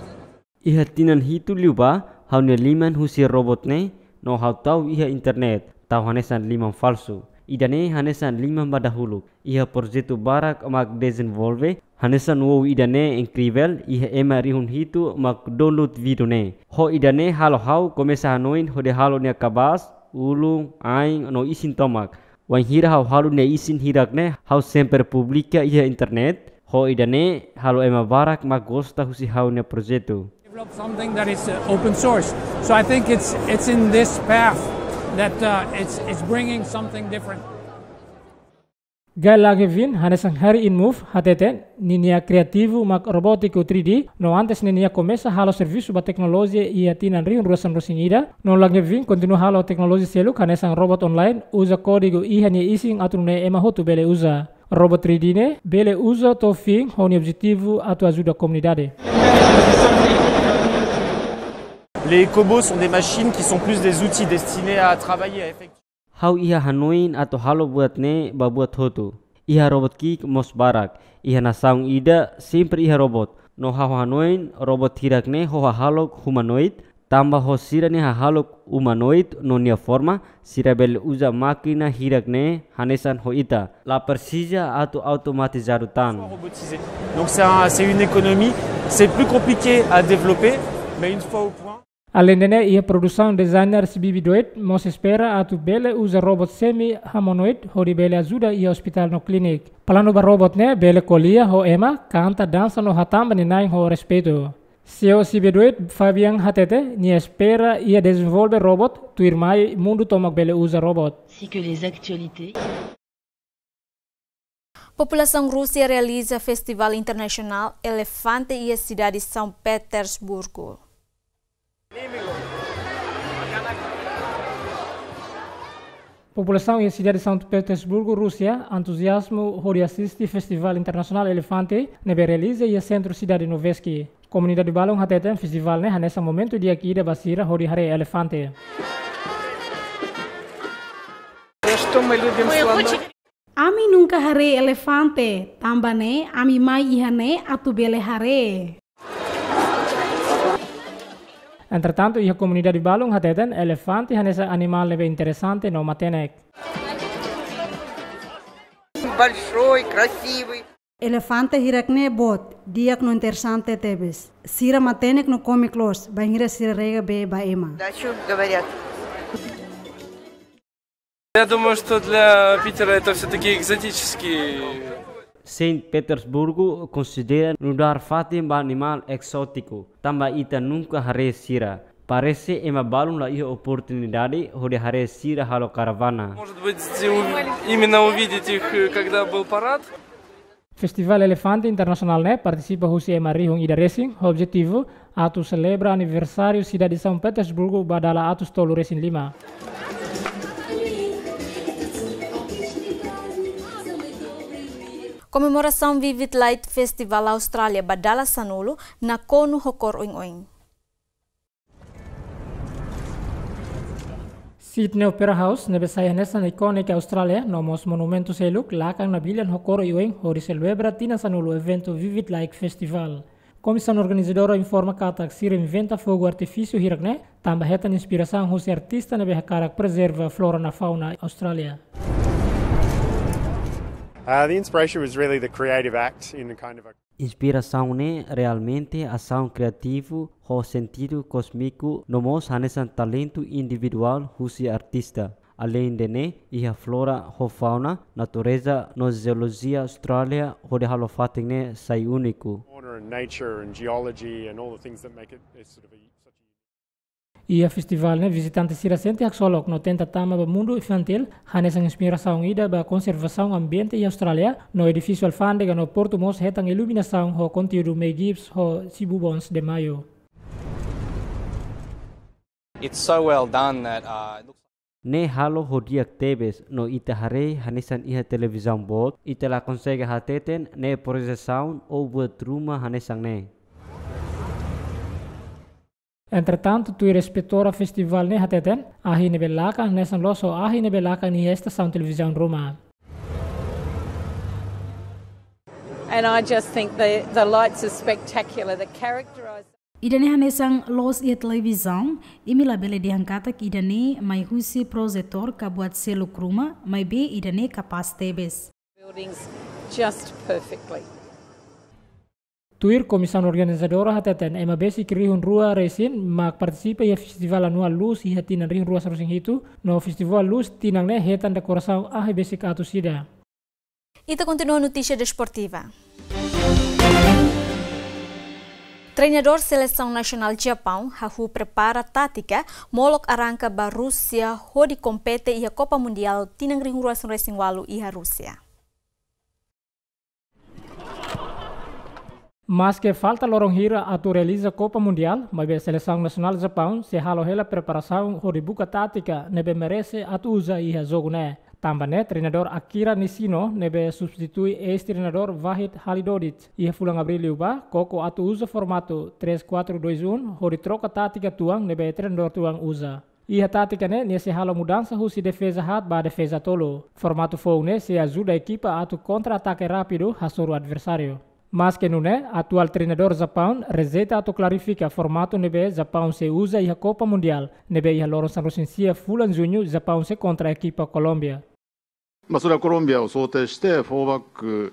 Iha tinan hitu liubá, ha'u-nia liman husi robot ne'e, no ha'u tau iha internet, tau hanesan liman falsu. Ida-ne'e hanesan liman ba dahuluk. Iha projetu barak mak dezenvolve, hanesan wow, ida-ne'e inkrivel, iha ema rihun hitu mak download vídeo ne'e. Ho ida-ne'e halo ha'u komesa hanoin hodi halo nia kabaas, ulun, ain, no isin tomak. Wainhira ha'u halo nia isin hirak-ne'e, ha'u sempre publika iha internet. Ho ida-ne'e halo ema barak mak gosta husi ha'u-nia projetu. Develop something that is, uh, open source. So I think it's, it's in this path that, uh, it's, it's bringing something different. Gael Langevin, hanesan Harry Inmove, hatete ninia kriativu mak robótiku three D, no antes ninia komesa halo servisu ba teknolojia iha tinan rihun rua sanulu-resin-ida, no Langevin kontinua halo teknolojia seluk hanesan robot online, uza kódigu iha nia isin atu nune'e ema hotu bele uza. Robot three D ne'e bele uza to'o fin ho nia objetivu atu ajuda komunidade. Les cobots sont des machines qui sont plus des outils destinés à travailler, à effectuer. Ha'u iha hanoin atu halo buat ne'e ba buat hotu. Iha robot ki'ik mós barak. Iha nasaun ida sempre iha robot. No ha'u hanoin robot hirak-ne'e ho hahalok humanoid, tanba ho sira-nia hahalok humanoid no nia forma, sira bele uza mákina hirak-ne'e hanesan ho ita. La presiza atu automatizadu tan. Robotisé. Donc c'est un, c'est une économie, c'est plus compliqué à développer, mais une fois au point. Aleinde ne'e, iha produsaun, designer Sibibi Doit mós espera atu bele uza robot semi-humanoid hodi bele ajuda iha ospitál no klínika. Planu ba robot ne'e bele ko'alia ho ema, kanta, dansa no hatán ba nia na'in ho respeitu. CEO Sibibi Doit, Fabian, hatete nia espera iha dezenvolve robot tuirmai mundu tomak bele uza robot. Ainsi que les actualités. Populasaun Rúsia realiza Festivál Internasionál Elefante iha sidade São Petersburgo. Populasaun iha sidade São Petersburgo, Rúsia, entuziazmu hodi asiste Festivál Internasionál Elefante ne'ebé realiza iha sentru sidade Nevski. Komunidade balun hateten festivál ne'e hanesan momentu di'ak ida ba sira hodi haree elefante. Что мы любим слонов. Ami nunka haree elefante, tanba ne'e ami mai iha ne'e atu bele haree. Entretantu, iha komunidade balun hateten elefante hanesan animál ne'ebé interesante no matenek. Большой, красивый. Elefante hirak-ne'e boot, di'ak no interesante tebes. Sira matenek no kómiku loos, bainhira sira rega bee ba ema. Да, чё говорят? Я думаю, что для Питера это всё-таки экзотический. Saint Petersburgo konsidera nu'udar fatin ba animál ezótiku, tanba ita nunka haree sira. Parese ema balun la iha oportunidade hodi haree sira halo karavana. Может быть, ув-, именно увидеть их, э, когда был парад. Festivál Elefante Internasionál ne'e partisipa husi ema rihun ida resin, ho objetivu atu selebra aniversáriu sidade São Petersburgo ba dala atus tolu resin lima. Komemorasaun Vivid Light Festival Austrália ba dala sanulu nakonu ho kór oin-oin. Sydney Opera House ne'ebé sai hanesan ikóniku Austrália, no mós monumentu seluk, lakan nabilian ho kór oin-oin hodi selebra tinan sanulu eventu Vivid Light Festival. Komisaun organizadora informa katak sira inventa fogu artifísiu hirak-ne'e tanba hetan inspirasaun husi artista ne'ebé hakarak prezerva flora no fauna Austrália. Uh, the inspiration was really the creative act in kind of a Inspirasaun ne'e realmente asaun kriativu ho sentidu kósmiku no mós hanesan talentu individuál husi artista. Aleinde ne'e, iha flora ho fauna, natureza no jeolojia Austrália hodi halo fatin ne'e sai úniku. Fauna and nature and geology and all the things that make it, it's sort of a, such a Iha festivál ne'e vizitante sira sente haksolok no tenta tama ba mundu infantíl, hanesan inspirasaun ida ba konservasaun ambiente iha Austrália, no edifísiu alfándega no portu mós hetan iluminasaun ho konteúdu May Gibbs ho Sibubons de Mayo. It's so well done that uh, it looks Ne'e halo ho di'ak tebes, no ita haree hanesan iha televizaun boot, ita la konsege hateten ne'e projesaun ou buat ruma hanesan ne'e. Entretantu, tuir inspetora festivál ne'e hateten, ahi ne'ebé lakan hanesan loos ho ahi ne'ebé lakan iha estasaun televizaun ruma. And I just think the, the lights are spectacular. The characterisation. Ida-ne'e hanesan loos iha televizaun, imi labele dehan katak ida-ne'e mai husi projetór ka buat seluk ruma, maibé ida-ne'e kapás tebes. Buildings just perfectly. Tuir komisaun organizadora hateten, ema besik rihun rua resin mak partisipa iha festivál anuál luz iha tinan rihun rua sanulu resin hitu, no festivál luz tinan ne'e hetan dekorasaun ahi besik atus ida. Ita kontinua notísia desportiva. Treinadór selesaun nasionál Japaun hahú prepara tátika molok arranka ba Rúsia hodi kompete iha Kopa Mundiál tinan rihun rua sanulu resin walu iha Rúsia. Maske falta loron hira atu realiza Kopa Mundiál, maibé selesaun nasionál Japaun sei halo hela preparasaun hodi buka tátika ne'ebé merese atu uza iha jogu ne'e. Tanba ne'e, treinadór Akira Nishino, ne'ebé substitui eis-treinadór Vahid Halilhodžić, iha fulan Abríl liubá, koko atu uza formatu três quatro dois um hodi troka tátika tuan ne'ebé treinadór tuan uza. Iha tátika ne'e, nia sei halo mudansa husi defeza haat ba defeza tolu. Formatu foun ne'e sei ajuda ekipa atu kontra-atake rápidu hasoru adversáriu. Maske nune'e, atuál treinadór Japaun rejeita atu klarifika formatu ne'ebé Japaun sei uza iha Kopa Mundiál, ne'ebé iha loron sanulu resin sia fulan Juñu Japaun sei kontra ekipa Kolómbia. まあ、それはコロンビアを想定して、フォーバック、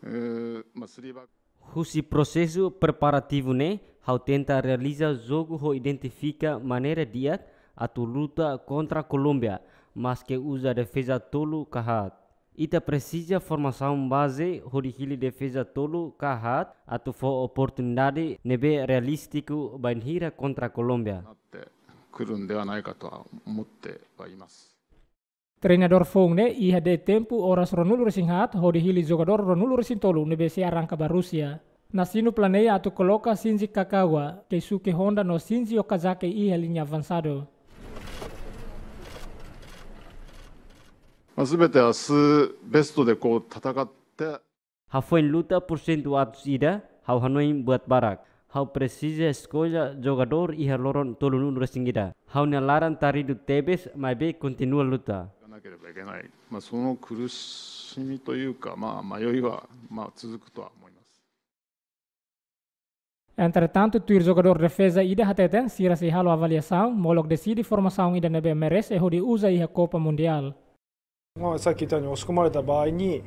うーまあ、スリーバック。 Husi prosesu preparativu ne'e, ha'u tenta realiza jogu ho identifika maneira di'ak atu luta kontra Kolómbia, maske uza defeza tolu ka haat. Ita presiza formasaun baze hodi hili defeza tolu ka haat atu fó oportunidade ne'ebé realístiku bainhira kontra Kolómbia. なってくるんではないかとは思ってはいます。 Treinadór foun ne'e iha de'it tempu oras ruanulu resin haat hodi hili jogadór ruanulu resin tolu ne'ebé sei arranka ba Rúsia. Nishino planeia atu koloka Shinji Kagawa, Keisuke Honda no Shinji Okazaki iha liña avansadu. まあ、全て明日ベストでこう戦って、 Hafoin luta pursentu atus ida, ha'u hanoin buat barak. Ha'u presiza eskolla jogadór iha loron tolunulu resin ida. Ha'u-nia laran taridu tebes, maibé kontinua luta. いかなければいけない、まあ、その苦しみというか、まあ、迷いは、まあ、続くとは思います。 Entretantu, tuir jogadór defeza ida hateten, sira sei halo avaliasaun, molok deside formasaun ida ne'ebé merese hodi uza iha Kopa Mundiál. まあ、さっき言ったように押し込まれた場合に、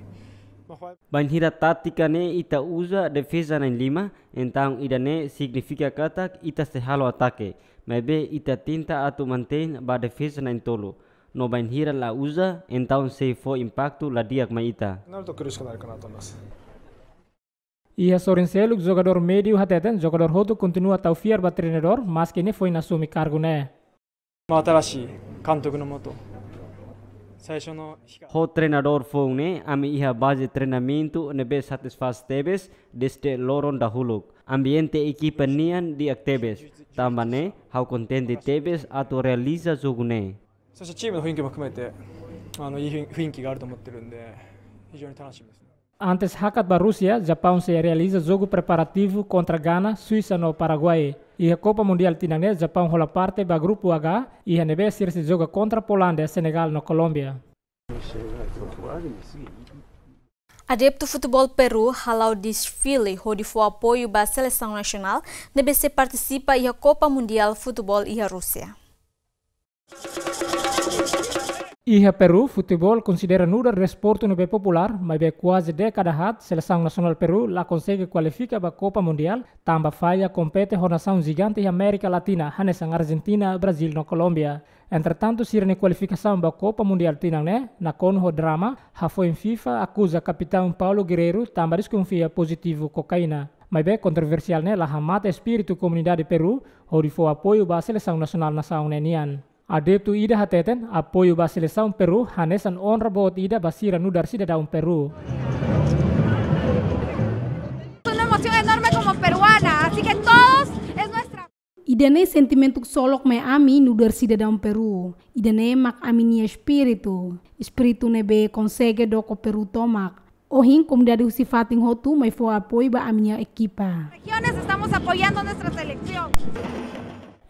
まあ、ファイブ Bainhira tátika ne'e ita uza defeza na'in-lima, entaun ida-ne'e signifika katak ita sei halo atake, maibé ita tenta atu mantein ba defeza na'in-tolu. No bainhira la uza, entaun sei fó impaktu la di'ak mai ita. なると苦しくなるかなと思います。 Iha sorin seluk, jogadór médiu hateten, jogadór hotu kontinua tau fiar ba treinadór, maske nia foin asume kargu ne'e. まあ、新しい監督のもと、最初の日から Ho treinadór foun ne'e, ami iha baze treinamentu ne'ebé satisfás tebes dezde loron dahuluk. Ambiente ekipa nian di'ak tebes. Tanba ne'e, ha'u kontente tebes atu realiza jogu ne'e. そしてチームの雰囲気も含めて、あの、いい雰囲気があると思ってるんで、非常に楽しみですね。Antes hakat ba Rúsia, Japaun sei realiza jogu preparativu kontra Gana, Suisa no Paraguai. Iha Kopa Mundiál tinan ne'e, Japaun hola parte ba grupu H, iha ne'ebé sira sei joga kontra Polándia, Senegal no Kolómbia. Adeptu futeból Peru hala'o desfile hodi fó apoiu ba selesaun nasionál ne'ebé sei partisipa iha Kopa Mundiál Futeból iha Rúsia. Iha Peru, futeból konsidera nu'udar desportu ne'ebé populár, maibé kuaze dékada haat, selesaun nasionál Peru la konsege kualifika ba Kopa Mundiál, tanba falla kompete ho nasaun jigante iha Amérika Latina, hanesan Arjentina, Brazíl no Kolómbia. Entretantu, sira-nia kualifikasaun ba Kopa Mundiál tinan ne'e nakonu ho drama, hafoin FIFA akuza kapitaun Paulo Guerreiro tanba deskonfia pozitivu kokaina. Maibé kontroversiál ne'e la hamate espíritu komunidade Peru hodi fó apoiu ba selesaun nasionál nasaun ne'e nian. Adeptu ida hateten, apoiu ba selesaun Peru hanesan onra boot ida ba sira nu'udar sidadaun Peru. Es una emoción enorme como peruana, así que todos es nuestra. Ida-ne'e sentimentu ksolok mai ami nu'udar sidadaun Peru. Ida-ne'e mak ami-nia espíritu. Espíritu ne'ebé konsege doko Peru tomak. Ohin komunidade husi fatin hotu mai fó apoiu ba ami-nia ekipa. Regiones estamos apoyando nuestra selección.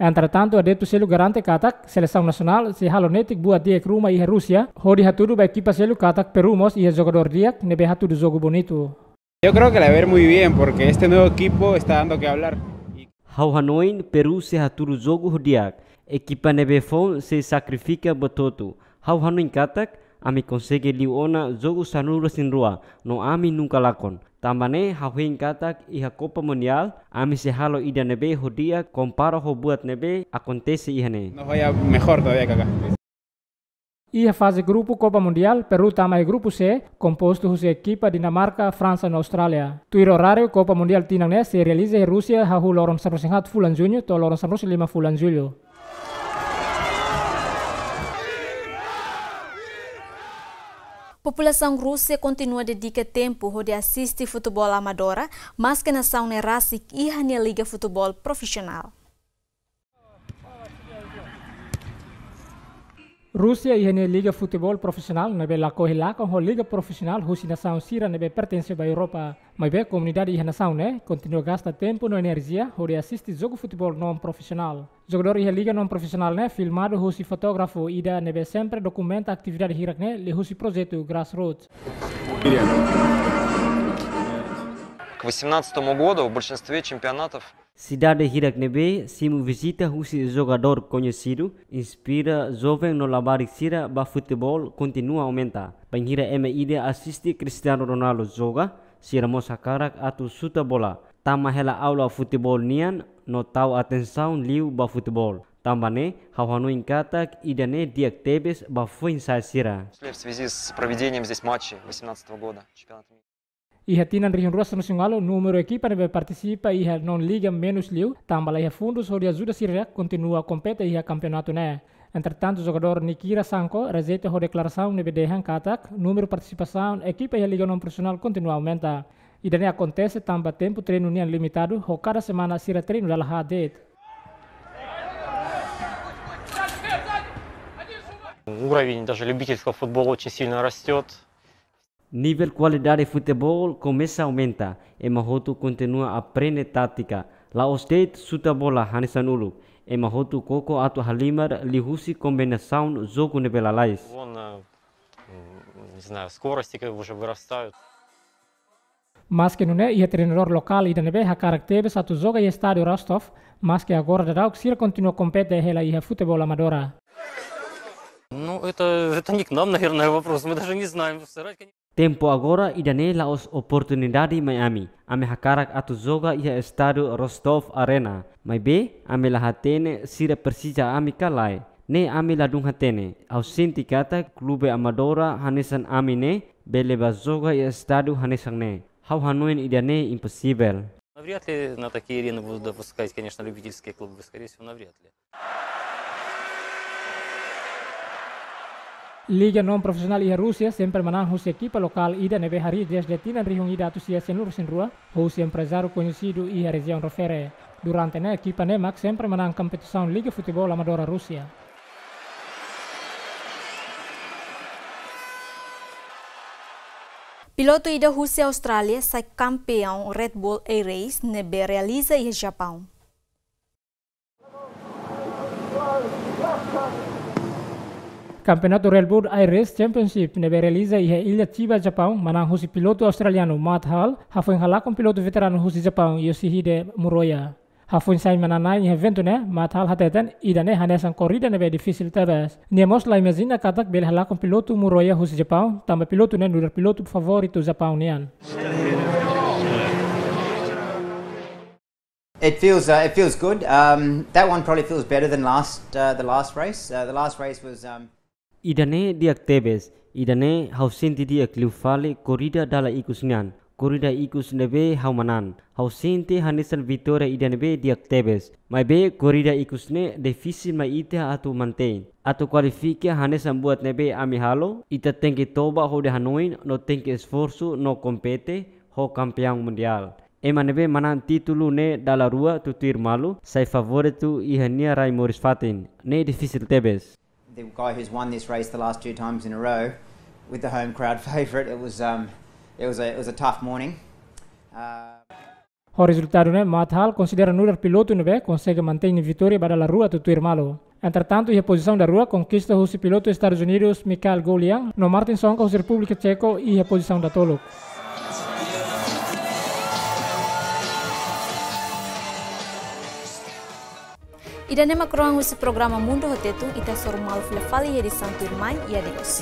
Entretantu, adeptu seluk garante katak selesaun nasionál sei halo netik buat di'ak ruma iha Rúsia, hodi hatudu ba ekipa seluk katak Peru mós iha jogadór di'ak ne'ebé hatudu jogu bonitu. Yo creo que le va a ir muy bien porque este nuevo equipo está dando que hablar. Ha'u hanoin Peru sei hatudu jogu ho di'ak. Ekipa ne'ebé foun sei sakrifika buat hotu. Ha'u hanoin katak ami konsege liu ona jogu sanulu-resin-rua, no ami nunka lakon. Tanba ne'e ha'u hein katak iha Kopa Mundiál ami sei halo ida ne'ebé ho di'ak kompara ho buat ne'ebé akontese iha ne'e. Nos vaya mejor todavía que acá. Iha faze grupu Kopa Mundiál, Peru tama iha grupu C, kompostu husi ekipa Dinamarka, Fransa no Austrália. Tuir oráriu, Kopa Mundiál tinan ne'e sei realiza iha Rúsia, hahú loron sanulu-resin-haat fulan Juñu to'o loron sanulu-resin-lima fulan Jullu. Populasaun Rúsia kontinua dedika tempu hodi asiste futeból amadora, maske nasaun ne'e rasik iha nia liga futeból profisionál. Rúsia iha nia liga futeból profisionál ne'ebé lakohi lakon ho liga profisionál husi nasaun sira ne'ebé pertense ba Europa. Maibé komunidade iha nasaun ne'e kontinua gasta tempu no enerjia hodi asiste jogu futeból non profisionál. Jogadór iha liga non profisionál ne'e filmadu husi fotógrafu ida ne'ebé sempre dokumenta atividade hirak ne'e liuhusi projetu Grassroots. К восемнадцатому году в большинстве чемпионатов Sidade hirak ne'ebé simu vizita husi jogadór koñesidu, inspira joven no labarik sira ba futeból kontinua aumenta. Bainhira ema ida asiste Cristiano Ronaldo joga, sira mós hakarak atu xuta bola, tama hela aula futeból nian no tau atensaun liu ba futeból. Tanba ne'e, ha'u hanoin katak ida-ne'e di'ak tebes ba foin-sa'e sira. В связи с проведением здесь матчей восемнадцатого года, чемпионата мира. Iha tinan rihun rua sanulu-resin-ualu, númeru ekipa ne'ebé partisipa iha non liga menus liu, tanba la iha fundus hodi ajuda sira kontinua kompete iha kampeonatu ne'e. Entretantu, jogadór Nikira Sanko rejeita ho deklarasaun ne'ebé dehan katak númeru partisipasaun ekipa iha liga non profisionál kontinua aumenta. Ida-ne'e akontese tanba tempu treinu nian limitadu, ho kada semana sira treinu dala haat de'it. Уровень даже любительского футбола очень сильно растёт. Nivel kualidade futeból komesa aumenta, ema hotu kontinua aprende tátika. La'ós de'it xuta bola hanesan uluk. Ema hotu koko atu halimar liuhusi kombinasaun jogu ne'ebé lalais. Вон, э, м, не знаю, скорости как бы уже вырастают. Maske nune'e, iha treinadór lokál ida ne'ebé hakarak tebes atu joga iha estádiu Rostov, maske agora daudaun sira kontinua kompete hela iha futeból amadora. Ну, это, это не к нам, наверное, вопрос. Мы даже не знаем. Сыграть, конечно. Tempu agora ida-ne'e la'ós oportunidade mai ami. Ami hakarak atu joga iha estádiu Rostov Arena. Maibé, ami la hatene sira presiza ami ka lae. Ne'e ami ladún hatene. Ha'u sente katak klube amadora hanesan ami ne'e bele bá joga iha estádiu hanesan ne'e. Ha'u hanoin ida-ne'e imposivel. Навряд ли на такие арены будут допускать, конечно, любительские клубы. Скорее всего, навряд ли. Liga non profisionál iha Rúsia sempre manán husi ekipa lokál ida ne'ebé harii dezde tinan rihun ida atus sia sianulu-resin-rua, husi emprezáriu koñesidu iha rejiaun refere. Durante ne'e ekipa ne'e mak sempre manán kompetisaun liga futeból amadora Rúsia. Pilotu ida husi Austrália sai kampeaun Red Bull Air Race ne'ebé realiza iha Japaun. Kampeonatu Red Bull Air Race Championship ne'ebé realiza iha illa Chiba, Japaun, manán husi pilotu australianu Matt Hale, hafoin halakon pilotu veteranu husi Japaun Yoshihide Muroya. Hafoin sai manán-na'in iha eventu ne'e, Matt Hale hateten ida-ne'e hanesan korrida ne'ebé difisil tebes. Nia mós la imajina katak bele halakon pilotu Muroya husi Japaun, tanba pilotu ne'e nu'udar pilotu favoritu Japaun nian. It feels, uh, it feels good. Um, that one probably feels better than last, uh, the last race. Uh, the last race was, um, Ida-ne'e di'ak tebes. Ida-ne'e ha'u sente di'ak liu fali korrida dala ikus nian. Korrida ikus ne'ebé ha'u manán. Ha'u sente hanesan vitória ida ne'ebé di'ak tebes. Maibé korrida ikus ne'e difisil mai ita atu mantein. Atu kualifika hanesan buat ne'ebé ami halo, ita tenke toba hodi hanoin no tenke esforsu no kompete ho kampeaun mundiál. Ema ne'ebé manán títulu ne'e dala rua tutuir malu, sai favoritu iha nia rai moris fatin. Ne'e difisil tebes. The guy who's won this race the last two times in a row with the home crowd favourite, it was, um, it was a, it was a tough morning. Uh, Ho rezultadu ne'e, Matt Hale konsidera nu'udar pilotu ne'ebé konsege mantein nia vitória ba dala rua tutuir malu. Entretantu, iha pozisaun darua, konkista husi pilotu Estadus Unidus, Michael Goulian, no Martin Zonka husi Repúblika Txeku, iha pozisaun datoluk. Ida-ne'e mak kroan husi programa Mundu ho Tetun, ita hasoru malu fila fali iha edisaun tuirmai, i adeus.